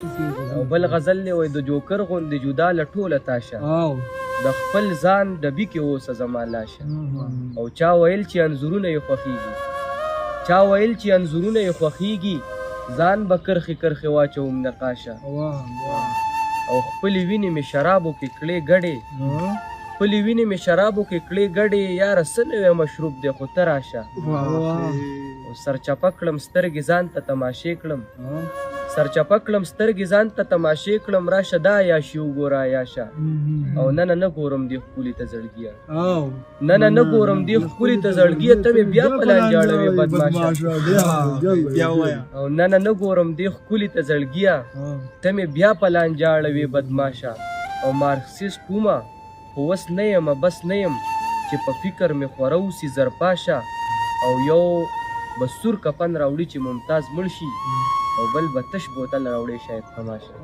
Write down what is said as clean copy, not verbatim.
او بل غزل دی وای د جوکر غوندې جدا له ټوله تاشه، د خپل ځان ډبي کې اوسه زما لاشه. او چا ویل چې انځورونه یې خوښیږي، چا ویل چې انځورونه یې خوښیږي، ځان به کرښې کرښې واچوم نقاشه. او خپلې وینې مې شرابو کې کړې ګډې، خپلې وینې مې شرابو کې کړې ګډې، یاره څه نوی مشروب دی خو ته راشه. او سرچپه کړم سترګې ځان ته تماشې کړم، سرچپه کړم سترګې ځان ته تماشې کړم، راشه دا عیاشي وګوره عیاشه. او نه نه نه ګورم دې ښکلي ته زړګیه، نه نه نه ګورم دې ښکلي ته زړګیه، ته مې بیا په لانجه اړوې بدمعاشه. او نه نه نه ګورم دې ښکلي ته زړګیه، ته مې بیا په لانجه اړوې بدمعاشه. او مارکسیست ومه خو اوس نه یمه بس نه یم، چې په فکر مې خوره اوسي زرپاشه. او یو به سور کفن راوړي چې ممتاز مړ شي، او بل به تش بوتل راوړي شاید تماشه.